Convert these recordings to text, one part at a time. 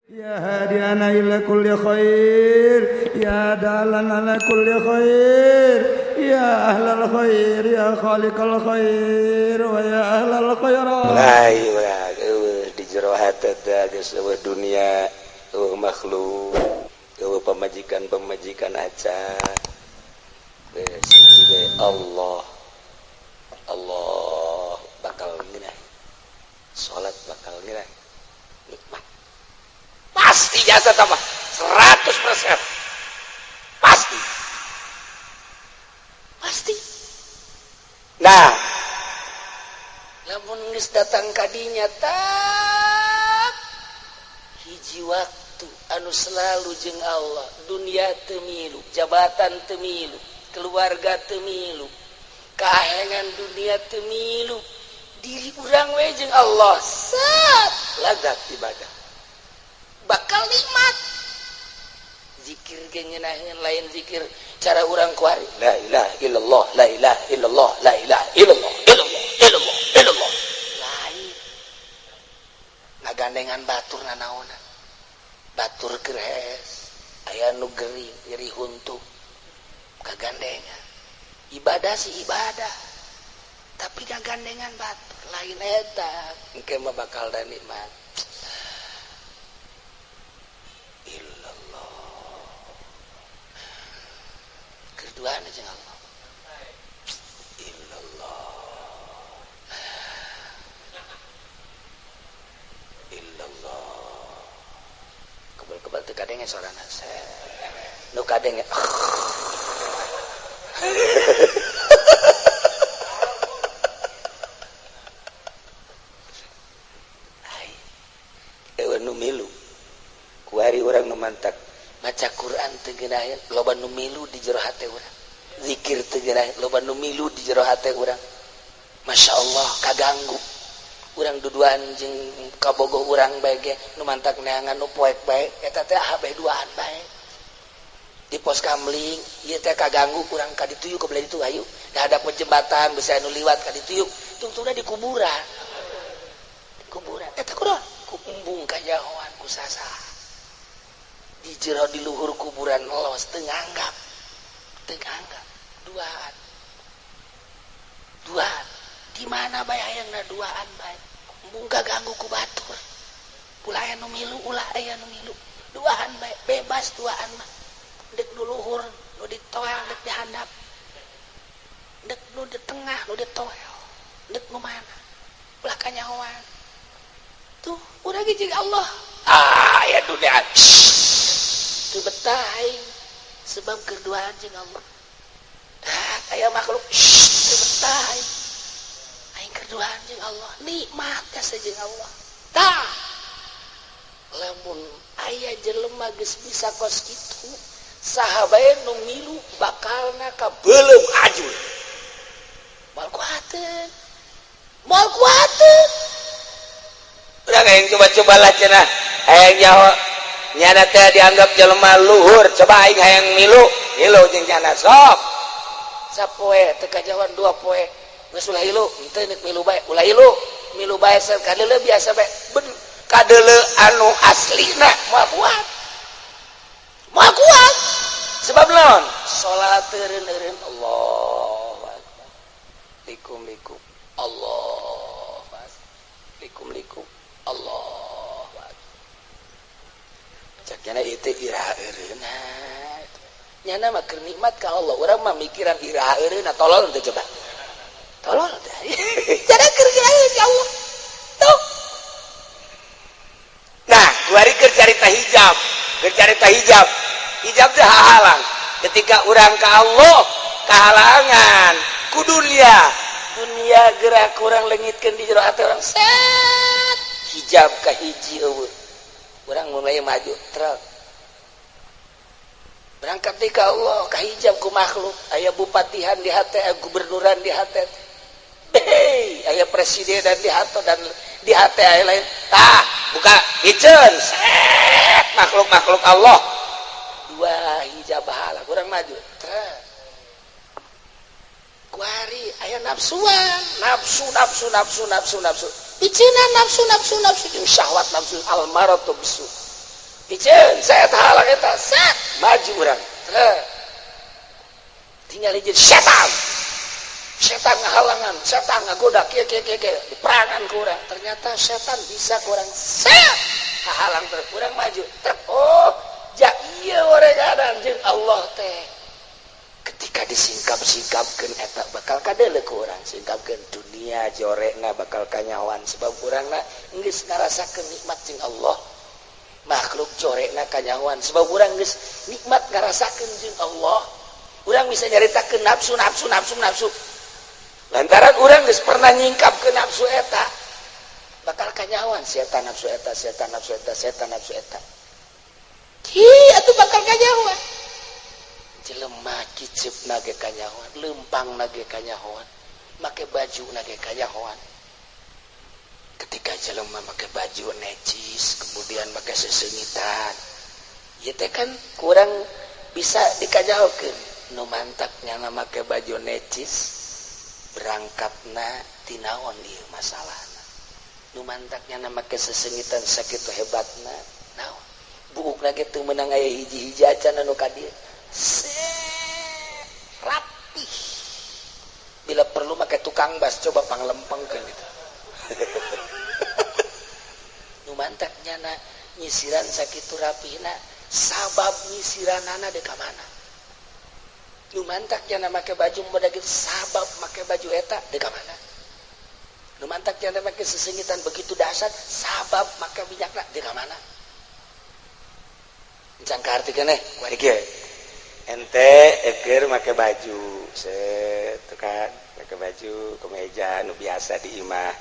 Ya hadiana ila kulli khair, ya dalan ala kulli khair, ya ahlal khair, ya khaliqal khair, wa ya ahlal khairat. Lain urang eueuh di jero hate teh geus eueuh dunia, eueuh makhluk, eueuh pamajikan-pamajikan acan. Geus hiji we Allah. Allah bakal ngeunah. Salat bakal ngeunah. Nikmat. Pasti jasa tambah 100% pasti pasti. Nah, lamun geus datang kadinya tak hiji waktu anu selalu jeung Allah, dunia teu milu, jabatan teu milu, keluarga teu milu, kahayangan dunia teu milu, diri urang we jeung Allah, set lagak ibadah bakal nikmat. Zikir ge ngeunaheun, lain zikir cara urang kuari la ilaha illallah, la ilaha illallah, la ilaha illallah, illallah, illallah, illallah, lain ngagandengan batur nanaonan, batur keur hees, aya nu gering nyeri huntu kagandengan. Ibadah sih ibadah, tapi ngagandengan batur lain eta engke mah bakal da nikmat. Illallah. Keduaan aja Allah. Illallah. Illallah. Kebal-kebal teu kadenge sorana. Nu kadenge. Ai. Eueuh nu milu. Kuari urang nu mantak maca Quran teu geunaheun, loba nu milu di jero hate urang. Zikir teu geunaheun, loba nu milu di jero hate urang. Masya Allah kaganggu. Urang duduan jeung kabogoh urang bae ge nu mantak neangan nu poek bae eta teh habe duaan bae. Di pos kamling ieu teh kaganggu urang ka ditu yuk, ka belah ditu hayu. Da hadap jembatan bisa nu liwat ka ditu yuk. Tungtungna di kuburan. Di kuburan eta kunaon? Ku embung kajahoan ku sasa. Di jero di luhur kuburan los teu nganggap, teu nganggap duaan, duaan di mana bae hayangna duaan bae embung kaganggu ku batur, ulah aya nu milu, ulah aya nu milu, duaan bae bebas duaan mah, dek nu luhur nu ditoel dek dihandap, dek nu di tengah nu ditoel, dek nu mana ulah kanyahoan tuh urang ge jeung Allah. Ah ya dunia teu betah aing sebab keduaan jeung Allah. Dah aya makhluk teu betah aing, aing keduaan jeung Allah, nikmat teh jeung Allah. Tah lamun aya jelema geus bisa kos kitu, saha bae nu milu bakalna ka beuleum ajul. Moal kuateun, moal kuateun. Urang hayang coba-cobalah cenah, hayang nyaho nyana teh dianggap jelema luhur, coba aing hayang milu, milu jeung nyana sok. Sapoe teu kajawan dua poe, geus ulah hilu, henteu nek milu bae, ulah hilu, milu bae kadeuleu biasa bae. Ben kadeuleu anu aslina moal kuat. Moal kuat. Sebab naon? Salat eureun-eureun Allahu akbar. Likum likum. Allahu akbar. Likum likum. Allahu akbar. Cak nyana ieu teh iraha eureunna. Nyana mah keur nikmat ka Allah, urang mah mikiran iraha eureunna, tolol teh coba. Tolol teh. Jadi keur ya Allah. Tuh. Nah, kuari keur carita hijab, keur carita hijab. Hijab teh hahalang. Ketika urang ka Allah, kahalangan ku dunia. Dunia gerak kurang leungitkeun di jero hate urang. Set. Hijab ka hiji eueuh. Urang mulai maju truk. Berangkat deui ka Allah, ka hijab ku makhluk. Aya bupatihan di hate, aya gubernuran di hate. Hei, aya presidenan di hate dan di hate aya lain. Tah, buka hiceun. Set, makhluk-makhluk Allah. Dua hijab bahala, kurang maju. Truk. Kuari aya nafsuan, nafsu nafsu nafsu nafsu nafsu. Icinan nafsu nafsu nafsu jeung syahwat nafsu almaratu bisu. Piceun saya halang eta, set maju urang. Tinggal jadi setan. Setan ngahalangan, setan ngagoda kieu kieu kieu kieu, diperangan ku urang. Ternyata setan bisa kurang set hahalang terus urang maju. Ter oh, ja ieu oreganan jeung Allah teh. Ketika disingkap-singkapkeun eta bakal kadeuleu ku urang, singkapkeun dunia jorekna bakal kanyahoan sebab urangna geus ngarasakeun nikmat jeung Allah. Makhluk jorekna kanyahoan sebab urang geus nikmat ngarasakeun jeung Allah. Urang bisa nyaritakeun nafsu nafsu nafsu nafsu. Lantaran urang geus pernah nyingkap ke nafsu eta, bakal kanyahoan setan nafsu eta, setan nafsu eta, setan nafsu eta. Hi, atuh bakal kanyahoan. Jelema kicep ge kanyahoan, lempang ge kanyahoan, make baju ge kanyahoan. Ketika jelema make baju necis, kemudian make sesengitan, ieu teh kan kurang bisa dikanyahokeun. Nu mantak nyana make baju necis, berangkatna tinaon ieu masalahna. Nu mantak nyana make sesengitan sakitu hebatna, naon? Buukna ge teu meunang aya hiji-hiji acan anu ka dieu. Rapih. Bila perlu make tukang bas coba panglempengkeun gitu. Nu mantak nyana nyisiran sakitu rapihna, sabab nyisiranana deuk ka mana? Nu mantak nyana make baju model kitu, sabab make baju eta deuk ka mana? Nu mantak nyana make sesengitan begitu dahsyat, sabab make minyakna deuk ka mana? Encan kaarti keneh kuari kieu. Ente eker make baju set tuh kan, make baju kemeja nu biasa di imah,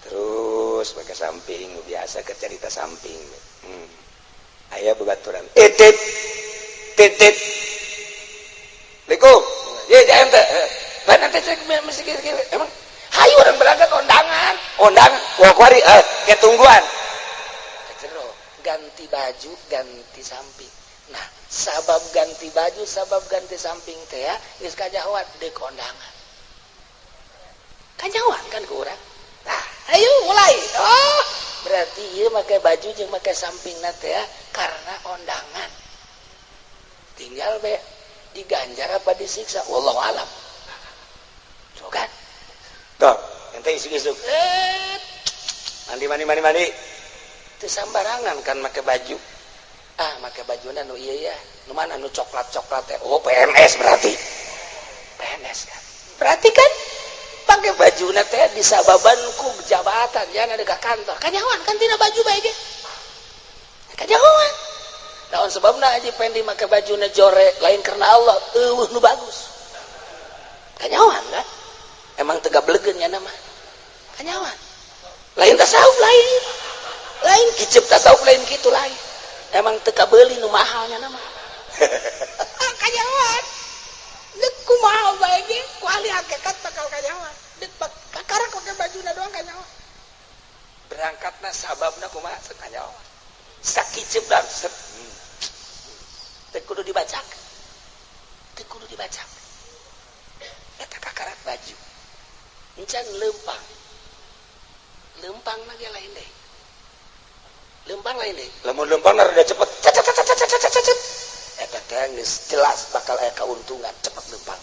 terus make samping nu biasa ke cerita samping. Aya babaturan titit titit Assalamualaikum. Ye ente. Mana teh cek mesti kieu emang hayu urang berangkat undangan. Undangan wah kuari ke tungguan. Jero ganti baju, ganti samping. Nah, sabab ganti baju, sabab ganti samping teh ya, geus kanyahoan deuk kondangan. Kanyahoan kan ku urang. Nah, ayo mulai. Oh, berarti ieu make baju jeung make sampingna teh ya karena ondangan. Tinggal be diganjar apa disiksa, wallahu alam. Tuh kan? Tuh, ente isuk-isuk. Mandi mandi mandi mandi. Teu sambarangan kan make baju. Ah, make bajuna nu ieu ya. Nu mana nu coklat-coklat teh? Oh, PNS berarti. PNS kan. Berarti kan pakai bajuna teh disababan ku jabatan jangan ada ke kantor. Kanyahoan kan tina baju bae ge. Kanyahoan. Naon sebabna Haji Pendi make bajuna jore lain karena Allah, eueuh nu bagus. Kanyahoan kan? Emang teu gablegeun nya mah. Kanyahoan. Lain tasawuf lain. Lain kicep tasawuf lain kitu lain. Emang teu kabeuli nu mahalnya nama. Kanyahoan. Deuk kumaha bae ge, ku ahli hakikat bakal kanyahoan. Deuk kakarak pakai bajuna doang kanyahoan. Berangkatna sababna kumaha kanyahoan. Sakicep dan set. Teu kudu dibacakeun. Teu kudu dibacakeun. Eta kakarak baju. Encan lempang. Lempang ge lain deui. Lempang lain deui. Lamun lempang rada cepet. Cet cet cet cet cet cet. Eta teh geus jelas bakal aya kauntungan cepet lempang.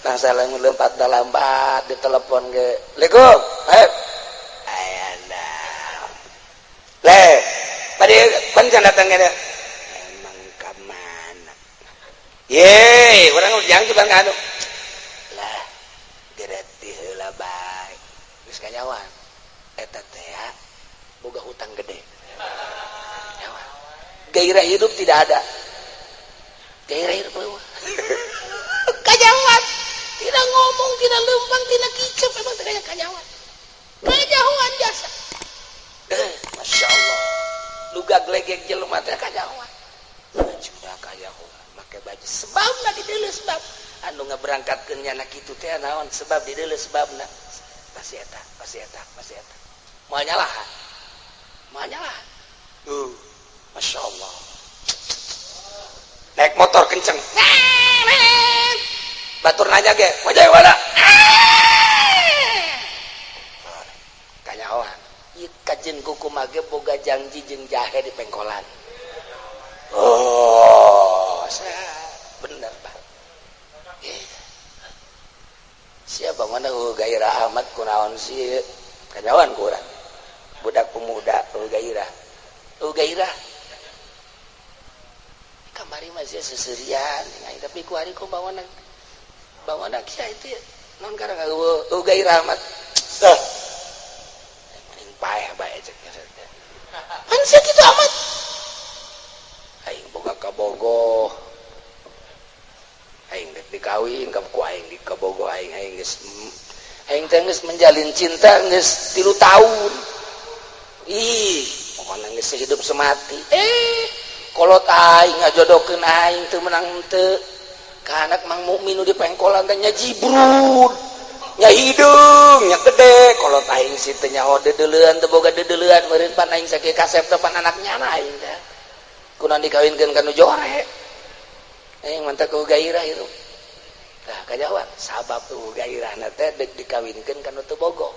Nah, saya lamun lempat da lambat ditelepon ge. Assalamualaikum. Ayo. Ayana. Le, pada pan datang ge. Emang ka mana? Ye, urang jangan juga ngadu. Lah, gereti heula bae. Geus kanyahoan. Eta teh boga hutang gede. Nyawa. Gairah hidup tidak ada. Gairah hidup eueuh. Kanyahoan. Tidak ngomong, tidak lempang, tidak kicep, emang teh kanyahoan. Kanyahoan jasa. Masya Allah. Luga glegek jelema teh kanyahoan. Bajuna kanyahoan, make baju sebabna dideuleu sebab anu ngaberangkatkeun nyana kitu teh naon sebab dideuleu sebabna. Pasti eta, pasti eta, pasti eta. Moal nyalahan. Moal nyalahan. Masya Allah. Naik motor kenceng. Batur nanya ge, wajah mana? Kanyahoan. Ieu kajen kuku mage boga janji jeung jahe di pengkolan. Oh, bener Pak. Siapa mana gairah amat kunaon sih kanyawan kurang budak pemuda gairah gairah kamari masih seserian tapi ku hari ku bawa nak sia itu non karang gairah amat mending paeh bae cek pan sia kitu amat aing boga kabogoh aing dek dikawin ka ku aing di kabogoh aing aing geus aing teh geus menjalin cinta geus 3 tahun. Ih, pokona geus hidup semati. Kolot aing ngajodohkeun aing teu menang teu. Ka anak Mang Mukmin nu di pengkolan teh nya jibrud. Nya hideung, nya gede. Kolot aing si teu nyaho deudeuleun teu boga deudeuleun meureun pan aing sakieu kasep teh pan anak nyana aing teh. Kunaon dikawinkeun ka nu jore. Aing mantap ku gairah hirup. Tah kajawab sabab tuh gairahna teh deuk dikawinkeun ka nu teu bogo.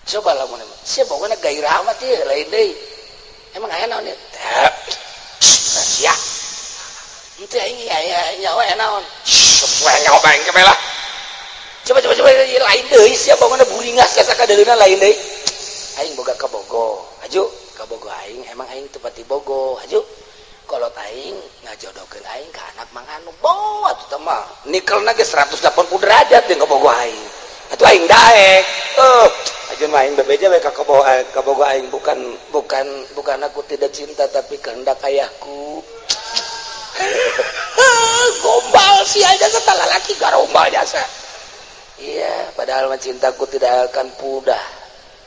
Coba lamun sia bogona gairah amat ieu lain deui. Emang aya naon ieu? Tah. Sia. Henteu aing aya nyawa aya naon? Poe nyawa bae ke lah. Coba coba coba lain deui sia bogona buringas ka sakadeuleuna lain deui. Aing boga kabogo. Aju kabogo aing emang aing teu pati bogo. Aju kolot aing ngajodohkeun aing ka anak Mang Anu bo atuh teh mah nikelna ge 180 derajat jeung kabogoh aing atuh aing daek ajeun mah aing bebeja we ka kabogoh aing bukan bukan bukan aku tidak cinta tapi kehendak ayahku. Gombal sih aja setelah laki garombal jasa. Iya padahal mah cintaku tidak akan pudar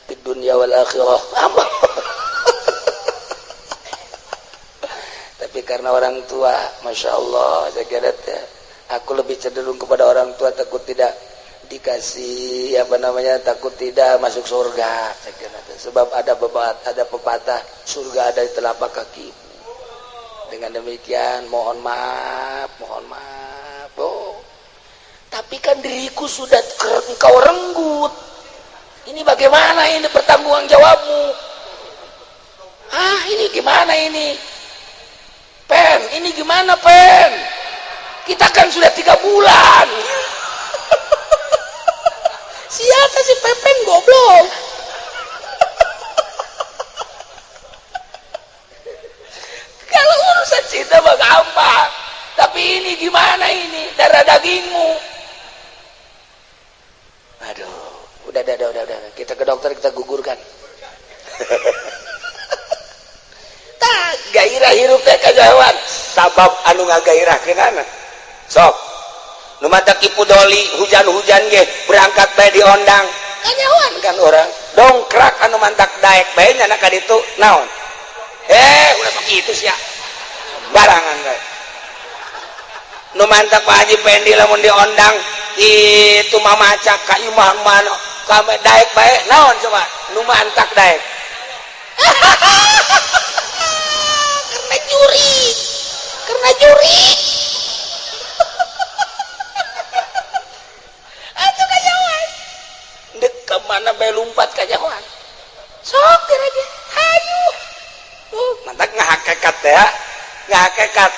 di dunia wal akhirah. Tapi karena orang tua, masya Allah, saya kira ya, aku lebih cenderung kepada orang tua takut tidak dikasih apa namanya, takut tidak masuk surga. Saya kira sebab ada ada pepatah surga ada di telapak kaki. Dengan demikian, mohon maaf, mohon maaf. Oh, tapi kan diriku sudah engkau renggut. Ini bagaimana ini pertanggung jawabmu? Ah, ini gimana ini? Pen, ini gimana Pen? Kita kan sudah 3 bulan. Siapa si Pepen goblok? Kalau urusan cinta mah gampang. Tapi ini gimana ini? Darah dagingmu. Aduh, udah. Kita ke dokter kita gugurkan. Gairah hirup teh kajawan sabab anu ngagairahkeunana sok nu matak Ki Pudoli hujan-hujan ge berangkat bae diondang kanyawan kan orang dongkrak anu mantak daek bae nya ka ditu naon ulah sok kitu sia barangan bae nu mantak Pak Haji Pendi lamun diondang kitu mamacak ka imah mana ka daek bae naon coba nu mantak daek. Karena juri. Atuh kanyawan. Dek ka mana bae lumpat kanyawan. Sok geura hayu. Mantak ngahakekat teh, ngahakekat.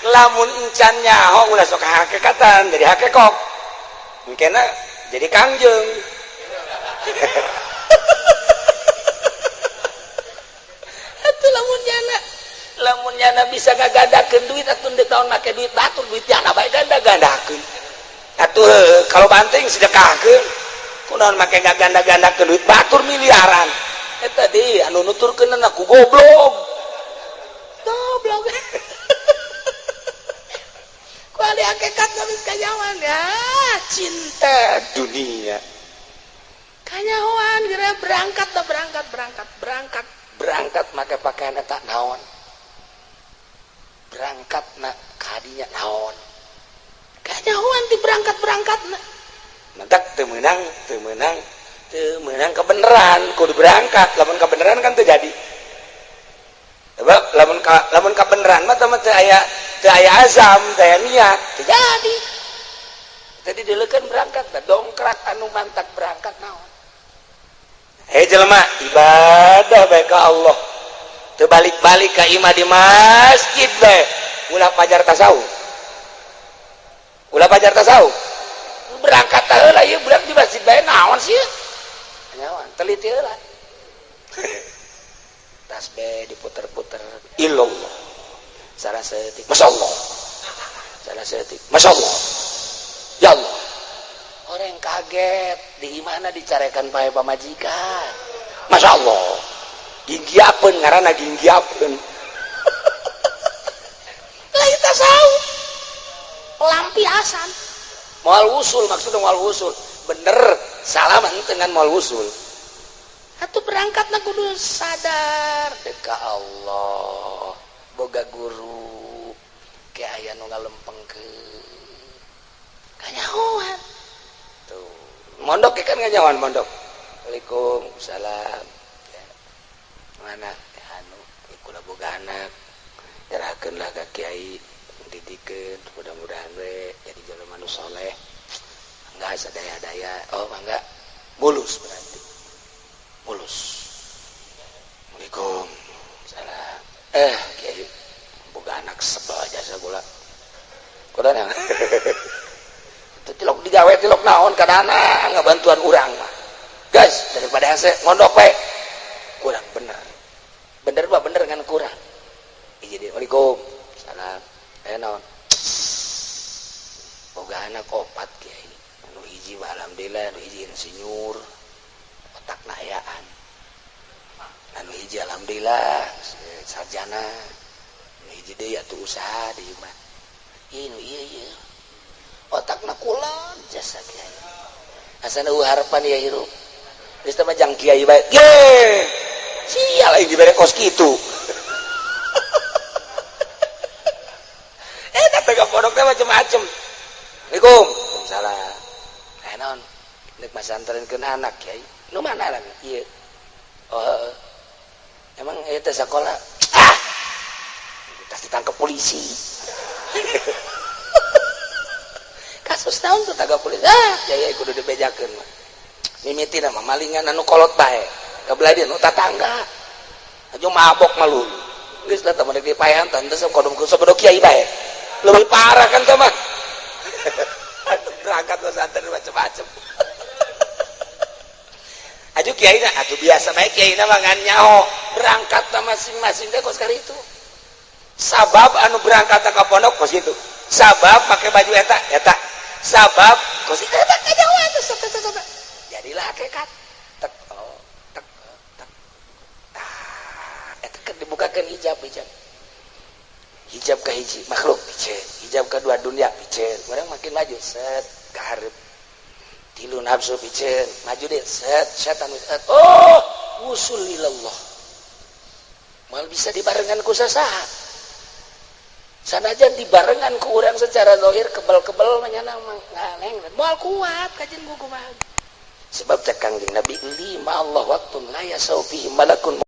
Lamun encan nyaho ulah sok hakekatan jadi hakekok. Mungkinna jadi kangjeng. Atuh lamun nyana lamun nyana bisa ngagandakeun duit atuh deuk naon make duit batur duit nyana bae ganda-gandakeun atuh kalau banting sedekahkeun kunaon make ngaganda-gandakeun duit batur miliaran eta deui anu nuturkeun ku goblok goblok ku ahli hakikat geus kanyawan ya cinta dunia kanyawan geura berangkat berangkat make pakaian eta naon berangkat na kadinya naon kanyahoan di berangkat na mantak teu meunang kebenaran kudu berangkat lamun kebenaran kan teu jadi sebab lamun kebenaran mah teu aya azam teu aya niat teu jadi tadi dileukeun berangkat dongkrak anu mantak berangkat naon Jelema ibadah bae ka Allah teu balik-balik ka imah di masjid bae ulah pajar tasawuf, ulah pajar tasawuf. Berangkat heula ieu budak di masjid bae naon sih nyawan teliti heula. Tasbih diputer-puter, illallah salah setik, masyaallah salah setik, masyaallah ya Allah. Orang kaget di mana dicarekan pae pamajikan, masya Allah ginggiapeun ngaranna ginggiapeun. Lain tasawuf, pelampiasan moal wusul, maksudnya moal wusul bener salaman dengan moal wusul. Atuh berangkat na kudu sadar deka Allah boga guru ke aya nu ngalempengkeun kanyahoan tuh mondok kan nganyawan mondok. Waalaikumsalam ya. Mana ya, anu kula boga anak nyerahkeun lah ka kiai didikeun mudah-mudahan we jadi jelema nu soleh enggak sadaya-daya. Oh mangga mulus berarti mulus. Waalaikumsalam. Kiai boga anak sebel jasa kula kula tilok digawe tilok naon kadana ngabantuan urang mah guys daripada hese mondok we kurang bener bener mah bener ngan kurang. Jadi waalaikumsalam naon boga anak opat kiai anu hiji mah alhamdulillah anu hiji insinyur otak ayaan anu hiji alhamdulillah sarjana anu hiji deui atuh usaha di imah ieu nu ieu ieu otakna kulon jasa kiai asana eueuh harapan ya hirup geus teh mah jang kiai bae ge sial aing dibere kos kitu. Datang ke pondok teh macem-macem. Assalamualaikum. Waalaikumsalam. Naon? Nek masantrenkeun anak kiai. Nu mana lagi? Ieu. Oh. Emang ieu teh sakola? Ah. Tas ditangkap polisi. Kasus naon tuh tagak polisi? Ah, kiai kudu dibejakeun mah. Mimiti mah malingan anu kolot bae. Kabelah dia nu tatangga. Aja mabok malu. Geus lah teh mah dipaehan teh kodom ku sabodo kiai bae. Lebih parah kan sama berangkat pesantren macam-macam. Aju kiai na atuh biasa bae kiai na mah ngan nyaho berangkat masing-masing teh kos itu sabab anu berangkat ka pondok kos itu sabab pakai baju eta eta sabab kos itu eta kajauhan tuh jadilah hakikat tek oh tek tek tah eta kan dibukakeun hijab hijab hijab ke hiji makhluk piceun hijab kedua dunia piceun orang makin maju set kaharep tilu nafsu piceun maju deh set setan set oh usul ilallah mal bisa dibarengan ku sasaha sanajan dibarengan ku urang secara zahir kebel-kebel manyana mah ngaleng moal kuat kajian ku kumaha sebab cek Kangjeng Nabi lima Allah waktun la yasau fihi malakun.